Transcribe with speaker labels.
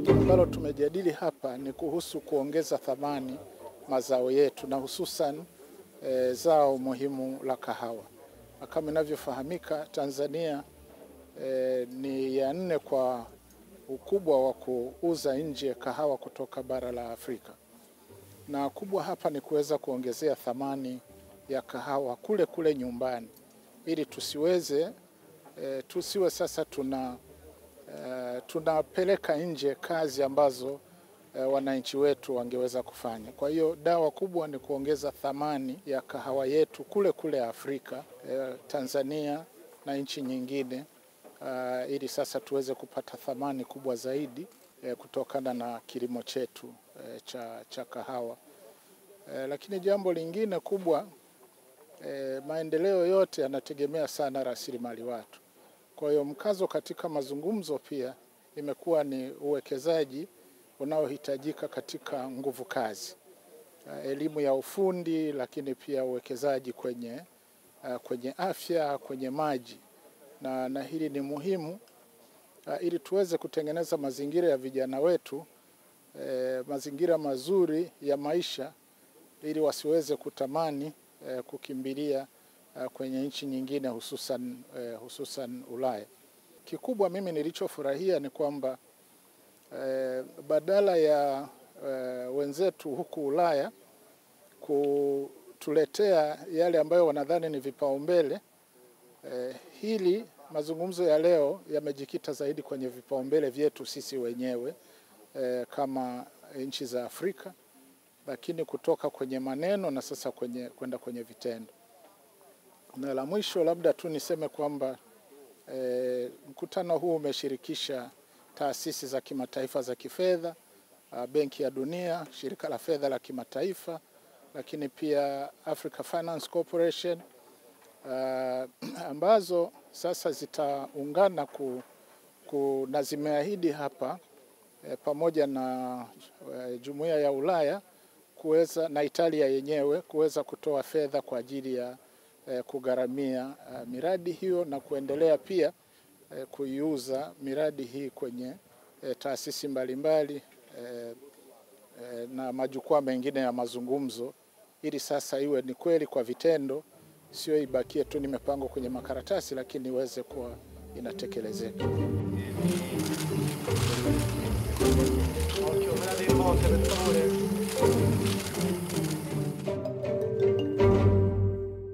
Speaker 1: Ambalo tumejadili hapa ni kuhusu kuongeza thamani mazao yetu na hususan zao muhimu la kahawa. Kama inavyofahamika, Tanzania ni ya 4 kwa ukubwa wa kuuza nje kahawa kutoka bara la Afrika. Na kubwa hapa ni kuweza kuongezea thamani ya kahawa kule kule nyumbani, ili tusiwe sasa tunapeleka nje kazi ambazo wananchi wetu wangeweza kufanya. Kwa hiyo dawa kubwa ni kuongeza thamani ya kahawa yetu kule kule Afrika, Tanzania na nchi nyingine, ili sasa tuweze kupata thamani kubwa zaidi kutokana na kilimo chetu cha kahawa. Lakini jambo lingine kubwa, maendeleo yote yanategemea sana rasilimali watu. Kwa hiyo mkazo katika mazungumzo pia imekuwa ni uwekezaji unaohitajika katika nguvu kazi, elimu ya ufundi, lakini pia uwekezaji kwenye afya, kwenye maji. Na hili ni muhimu ili tuweze kutengeneza mazingira ya vijana wetu, mazingira mazuri ya maisha, ili wasiweze kutamani kukimbilia kwenye nchi nyingine, hususan Ulaya. Kikubwa mimi nilichofurahia ni kwamba badala ya wenzetu huku Ulaya kutuletea yale ambayo wanadhani ni vipaumbele, hili mazungumzo ya leo yamejikita zaidi kwenye vipaumbele vyetu sisi wenyewe kama nchi za Afrika, lakini kutoka kwenye maneno na sasa kwenda kwenye vitendo. Na la mwisho labda tu niseme kwamba mkutano huu umeshirikisha taasisi za kimataifa za kifedha, Benki ya Dunia, Shirika la Fedha la Kimataifa, lakini pia Africa Finance Corporation, ambazo sasa zitaungana na zimeahidi hapa pamoja na Jumuiya ya Ulaya kuweza, na Italia yenyewe kuweza kutoa fedha kwa ajili ya kugharamia miradi hiyo na kuendelea pia kuiuza miradi hii kwenye taasisi mbalimbali na majukwaa mengine ya mazungumzo, ili sasa iwe ni kweli kwa vitendo, sio ibakie tu ni mipango kwenye makaratasi, lakini iweze kuwa inatekelezeka.
Speaker 2: Occhio, me la devo, per favore.